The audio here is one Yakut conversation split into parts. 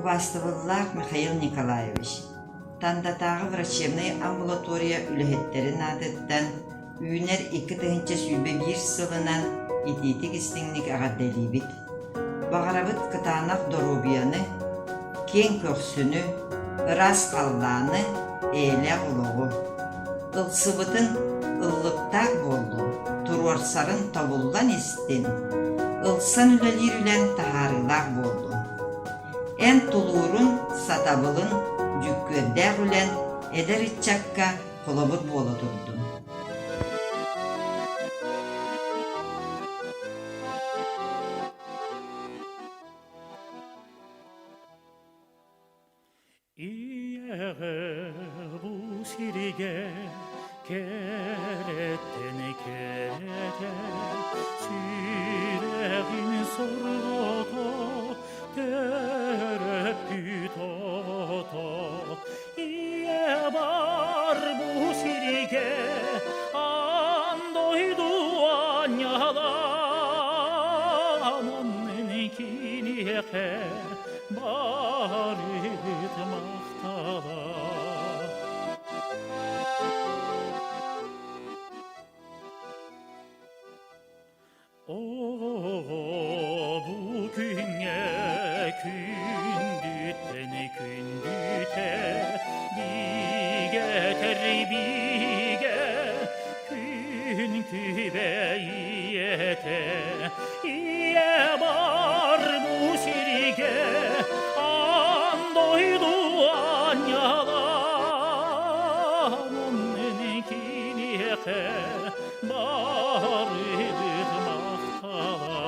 Убаастабыллаах Михаил Николаевич, Тандатааҕы врачебнай амбулатория үлэһиттэрин аатыттан үүнэр 2021 сылынан итиитик-истиҥник эҕэрдэлиибит! Баҕарабыт кытаанах доруобуйаны, киэҥ көхсүнү, ыраас халлааны, эйэлээх олоҕу! Ылсыбытын ыллыктаах буоллун, туруорсарын тобуллан истин, ылсан үлэлиир үлэҥ таһаарыылаах буоллун. Эн тулуурун, сатабылын, дьүккүөрдээх үлэн эдэр ыччакка холобур буола турдун. Ийэҕэ бу сиригэ кэрэттэн кэрэтэ, сүрэҕин сорҕото төрөппүт оҕото. Ийэ бар бу сиригэ аан дойду анньалаан киниэхэ Барыт махтала. Оо, бу күҥҥэ күндүттэн күндүтэ бигэтэр бигэ күн күбэй ийэтэ Ийэ бар бу сиргэ аан дойду анньалаан киниэхэ барыбыт махтала.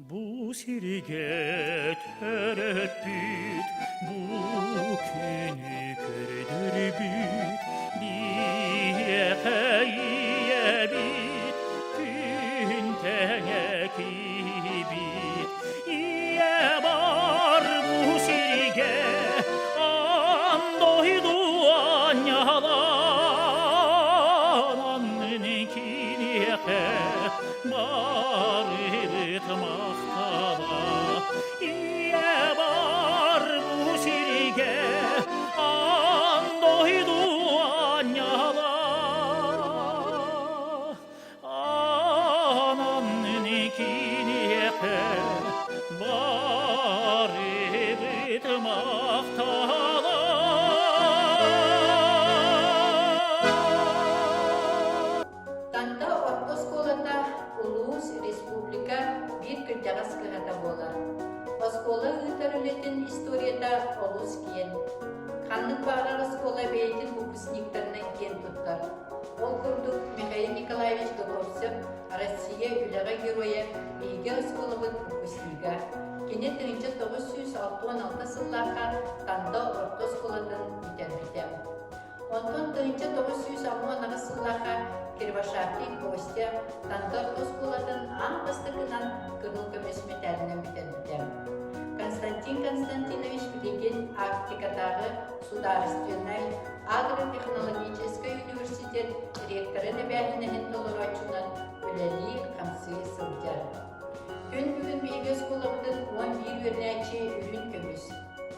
Бу сиргэ төрөппүт, бу күнү көрдөрбүт, биһиэхэ ийэбит, күн тэҥэ киһибит. Ийэ бар бу сиргэ аан дойду анньалаан киниэхэ барыбыт махтала. Ийэ бар бу сиргэ аан дойду анньала. Анан киниэхэ барыбыт махтала. Танда орто оскуолата улуус, республика биир кырдьаҕас кыһата буолар. Оскуола ыытар үлэтин историята олус киэҥ. Ханнык баҕарар оскуола бэйэтин выпускниктарынан киэн туттар. Ол курдук, Михаил Николаевич Готовцев Россия үлэҕэ геройа биһиги оскуолабыт выпускнига. Кини 1966 сыллаахха Танда орто оскуолатын бүтэрбитэ. Онтон 1968 сыллаахха Кривошапкин Костя Танда орто оскуолатын аан бастакынан кыһыл көмүс мэтээлинэн бүтэрбитэ. Константин Константинович билигин Арктикатааҕы судаарыстыбаннай Агротехнологическай университет ректорын эбээһинэһин толорооччунан үлэлии-хамсыы сылдьар. Күн бүгүн биһиги оскуолабытын 11 үөрэнээччи үрүҥ көмүс,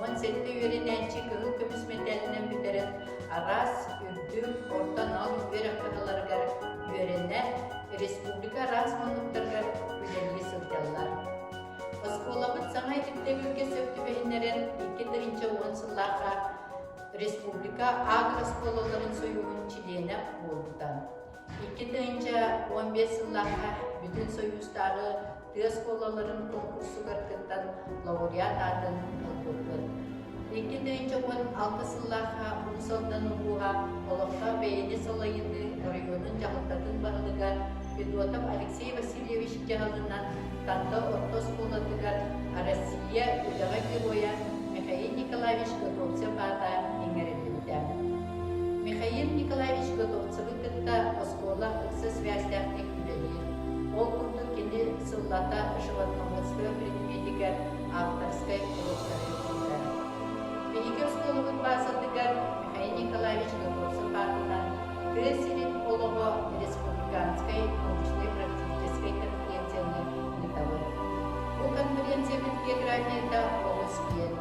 17 үөрэнээччи кыһыл көмүс мэтээлинэн бүтэрэн араас үрдүк, орто анал үөрэх кыһаларыгар үөрэнэ, республика араас муннуктарыгар үлэлии сылдьаллар. Оскуолабыт саҥа ирдэбилгэ сөп түбэһиннэрэн 2010 сыллаахха республика агрооскуолаларын сойууһун чилиэнэ буолбута. 2015 сыллаахха Бүтүн Сойуустааҕы тыа оскуолаларын конкурсугар кыттан лауреат аатын ылбыппыт. 2016 сыллаахха Уус Алдан улууһа олохтоох бэйэни салайыныы оройуонун дьаһалтатын баһылыга Федотов Алексей Васильевич дьаһалынан Танда орто оскуолатыгар Россия үлэҕэ геройа Михаил Николаевич Готовцев аата иҥэриллибитэ. Михаил Николаевич Готовцевы кытта оскуола ыкса связьтээхтик үлэлиир. Ол курдук кини сыллата животноводство предметигэр авторскай уруоктары ыытар. Биһиги оскуолабыт баазатыгар Михаил Николаевич Готовцев аатынан тыа сирин олоҕо республиканскай научнай-практическай конференцияны ыытабыт. Бу конференциябыт географията олус киэҥ.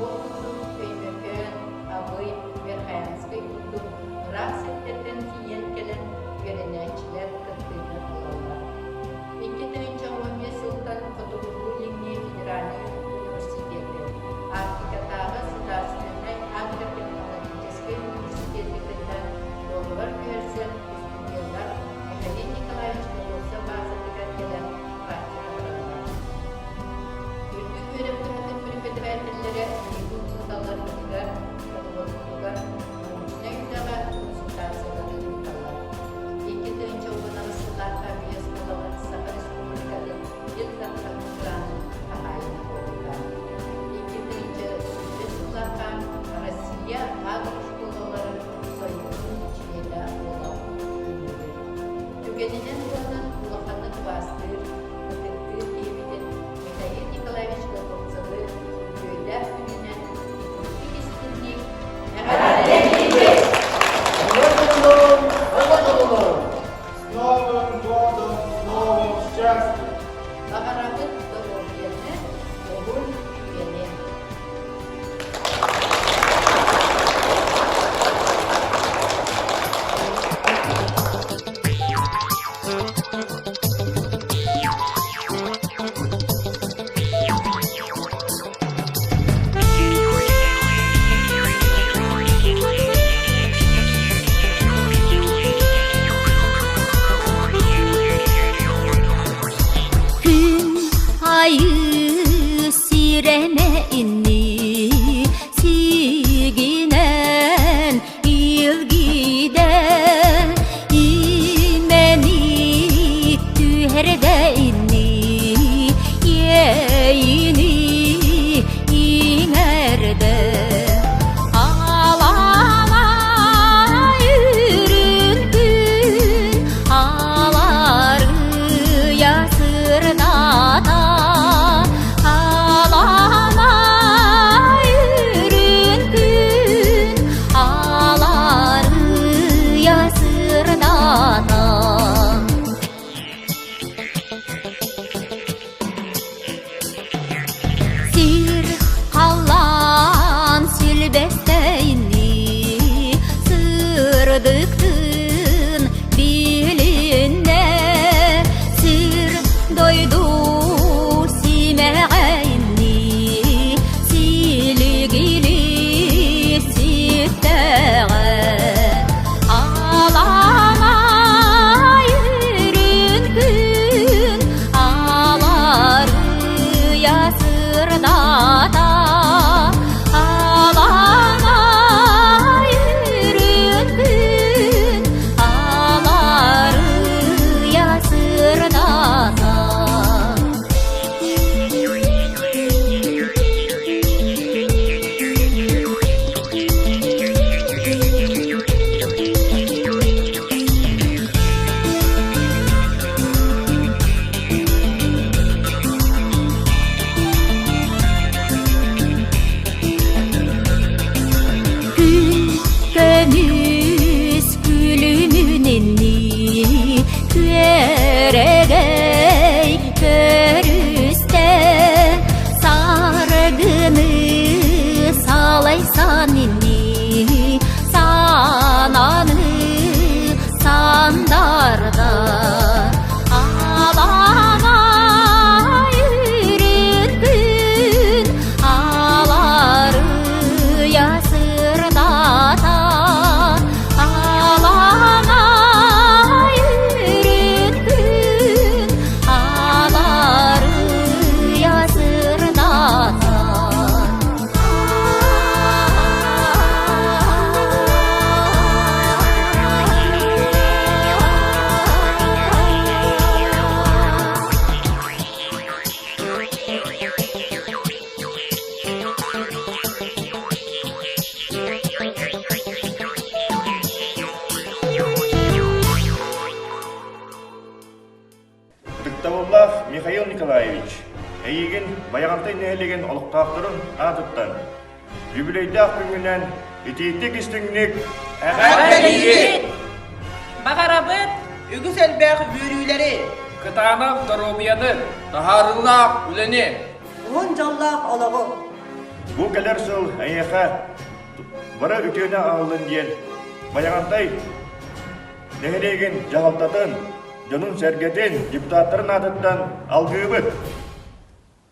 Ол курдук Өймөкөөн, Абый, Верхоянскай курдук ыраах сирдэртэн тиийэн кэлэн үөрэнээччилэр кыттыыны ылаллар. 2015 сылтан Хотугулуу-Илиҥҥи федеральнай университеты, Арктикатааҕы судаарыстыбаннай агротехнологическай университеты кытта дуогабар түһэрсэн устудьуоннар Михаил Николаевич Готовцев баазатыгар кэлэн практика бараллар. Үрдүк үөрэх кыһатын преподавателлэрэ биһиги учууталларбытыгар, оҕолорбутугар научнай үлэҕэ консультациялары ыыталлар. 2010 сыллаахха биэс буолабыт Саха Республикатын Ил Дархан гранын хаһаайына буолбута. 2020 сыллаахха Россия агрошколаларын Союһун чилиэнэ буола үүннүбүт. Түгэнинэн туһанан улаханнык убаастыыр, ытыктыыр киһибитин Михаил Николаевич Готовцевы үбүлүөйдээх күнүнэн итиитик истиҥник эҕэрдэлиибит! С Новым годом, с новым счастьем! Баҕарабыт доруобуйаны, уһун үйэни! Күн айы сиренэ инни сигинэн илгидэ имэни түһэрдэ инни иэйини иҥэрдэ Алама үрүн күн аларыйа сырдата Алама үрүн күн аларыйа сырдата. Сир халлаан сүлбэстэйни сырдыктын билиннэ сир дойду симэҕэйни силигили ситтэҕэ Аламай үрүн күн аларыйа сырдата Аламай үрүн күн аларыйа сырдата. Күн көмүс күлүмүн инни күөрэгэй көрүстэ саргыны салайсан инни сананы сандарда Аламай үрүн күн аларыйа сырдата Аламай үрүн күн аларыйа сырдата. Ытыктабыллаах Михаил Николаевич! эйигин Байаҕантай нэһилиэгин олохтоохторун аатыттан үбүлүөйдээх күҥҥүнэн итиитик-истиҥник Эҕэрдэлиибит! Баҕарабыт үгүс элбэх үөрүүлэри, кытаанах доруобуйаны, таһаарыылаах үлэни, уһун дьоллоох олоҕу. Бу кэлэр сыл эйиэхэ бары үтүөнү аҕаллын диэн Байаҕантай нэһилиэгин дьаһалтатын, дьонун-сэргэтин, депутаттарын аатыттан алгыыбыт!